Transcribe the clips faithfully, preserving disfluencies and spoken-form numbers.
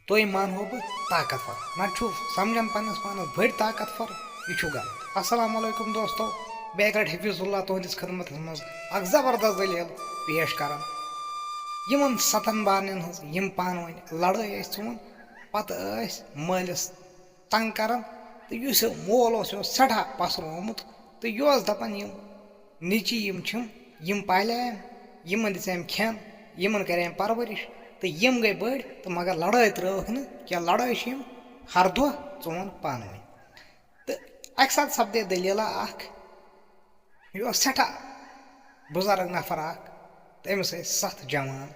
تُہۍ مانہو بہٕ طاقتور۔ نتہٕ چھُو سمجھان پننِس پانس بٔڑۍ طاقتور، یہِ چھُو غلط۔ السلام علیکم دوستو، بہٕ ایکٹ حفیظ اللہ تُہنٛدِس خدمتس منٛز اکھ زبردست دٔلیٖل پیش کران۔ یِمن ستن بارنٮ۪ن ہٕنٛز یِم پانہٕ ؤنۍ لڑٲے ٲسۍ ژوٗن، پتہٕ ٲسۍ مٲلِس تنگ کران، تہٕ یُس یہِ مول اوس، یہِ اوس سٮ۪ٹھاہ پسرومُت، تہٕ یہِ اوس دپان، یِم نیٚچی یِم چھِم، یِم پالیم، یِمن دِژیم کھٮ۪ن، یِمن کریم پرورش، تہٕ یِم گٔے بٔڑۍ، تہٕ مگر لڑٲے ترٲوکھ نہٕ کینٛہہ، لڑٲے چھِ یِم ہر دۄہ ژون پانہٕ ؤنۍ۔ تہٕ اکہِ ساتہٕ سپدے دٔلیٖلہ اکھ، یہِ اوس سٮ۪ٹھاہ بُزرگ نفر اکھ، تہٕ أمِس ٲسۍ ستھ جوان،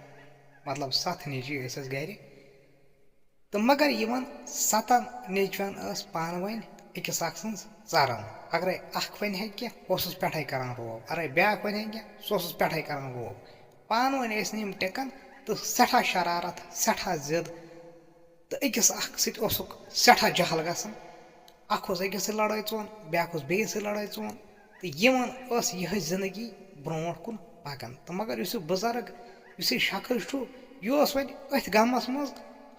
مطلب ستھ نیٚچی ٲسۍ اَسہِ گرِ۔ تہٕ مگر یِمن ستن نیٚچوٮ۪ن ٲس پانہٕ ؤنۍ أکِس اکھ سٕنٛز ژران۔ اگرے اکھ ونہِ ہے کینٛہہ، اوسُس پٮ۪ٹھے کران روب، اگرے بیٛاکھ ونہِ ہے کینٛہہ، سُہ اوسُس پٮ۪ٹھے کران روب۔ پانہٕ ؤنۍ ٲسۍ نہٕ یِم ٹِکان، تہٕ سٮ۪ٹھاہ شرارت، سٮ۪ٹھاہ ضد۔ تہٕ أکِس اکھ سۭتۍ اوسُکھ سٮ۪ٹھاہ جہل گژھان۔ اکھ اوس أکِس سۭتۍ لڑٲے ژون، بیٛاکھ اوس بیٚیِس سۭتۍ لڑٲے ژون، تہٕ یِمن ٲس یِہے زندگی برونٛٹھ کُن پکان۔ تہٕ مگر یُس یہِ بُزرگ، یُس یہِ شخص چھُ، یہِ اوس وۄنۍ أتھۍ گامس منٛز،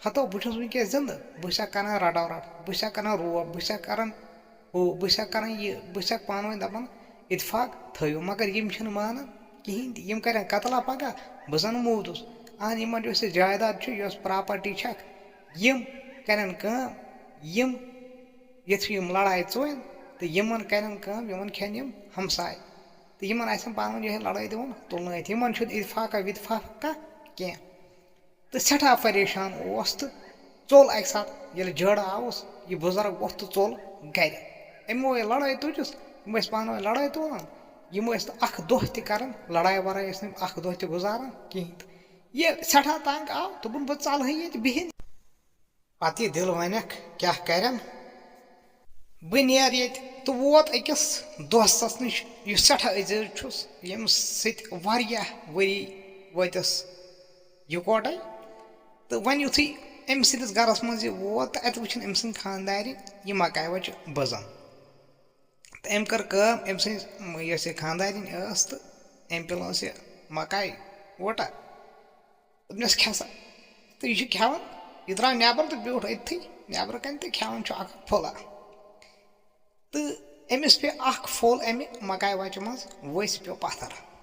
ہتو بہٕ چھُس وٕنکیٚس زندٕ، بہٕ چھُسا کران رٹو رٹ، بہٕ چھُسا کران روب، بہٕ چھُسا کران ہُہ، بہٕ چھُسا کران یہِ، بہٕ چھُسا پانہٕ ؤنۍ دپان اتفاق تھٲیِو، مگر یِم چھِنہٕ مانان کِہینۍ تہِ۔ یِم کرن قتلہ پگاہ، بہٕ زن موٗدُس۔ اہن، یِمن یُس یہِ جایداد چھُ، یۄس پراپرٹی چھکھ، یِم کرن کٲم، یِم یُتھُے یِم لڑایہِ ژوٗنۍ، تہٕ یِمن کرن کٲم، یِمن کھٮ۪ن یِم ہمساے، تہٕ یِمن آسن پانہٕ ؤنۍ یِہے لڑٲے دِوان تُلنٲیِتھ۔ یِمن چھُنہٕ اتفاقہ وتفاقہ کینٛہہ۔ تہٕ سٮ۪ٹھاہ پریشان اوس، تہٕ ژوٚل اکہِ ساتہٕ، ییٚلہِ جٲڑٕ آوُس، یہِ بُزرگ ووٚتھ تہٕ ژوٚل گرِ۔ أمۍ ووٚن، یہِ لڑٲے تُجُس، یِم ٲسۍ پانہٕ ؤنۍ لڑٲے تُلان، یِم ٲسۍ نہٕ اکھ دۄہ تہِ کران، لڑایہِ ورٲے ٲسۍ نہٕ یِم اکھ دۄہ تہِ گُزاران کِہینۍ۔ تہٕ یہِ سٮ۪ٹھاہ تنگ آو، دوٚپُن، بہٕ ژلہٕ ہے ییٚتہِ بِہِنۍ۔ پتہٕ یہِ دِل ونٮ۪کھ، کیٛاہ کرن؟ بہٕ نیرٕ ییٚتہِ۔ تہٕ ووت أکِس دوستس نِش، یُس سٮ۪ٹھاہ عزیز چھُس، ییٚمہِ سۭتۍ واریاہ ؤری وٲتِس یِکوٹے۔ تہٕ وۄنۍ یُتھُے أمۍ سٕنٛدِس گرس منٛز یہِ ووت، تہٕ اتہِ وٕچھِن أمۍ سٕنٛدۍ خانٛدارِنۍ یہِ مکاے وچہِ بٔزن۔ تہٕ أمۍ کٔر کٲم، أمۍ سٕنٛز یۄس یہِ خانٛدارِنۍ ٲس، تہٕ أمۍ پِلٲو یہِ مکاے وٹا۔ دوٚپنَس، "کھےٚ سا۔" تہٕ یہِ چھُ کھٮ۪وان، یہِ درٛاو نٮ۪بر تہٕ بیوٗٹھ أتتھٕے نٮ۪برٕ کنہِ تہٕ کھٮ۪وان چھُ اکھ اکھ پھوٚلہ۔ تہٕ أمِس پیٚیہِ اکھ پھوٚل اَمہِ مکایہِ وچہِ منٛز، ؤسۍ پیوٚو پتھر۔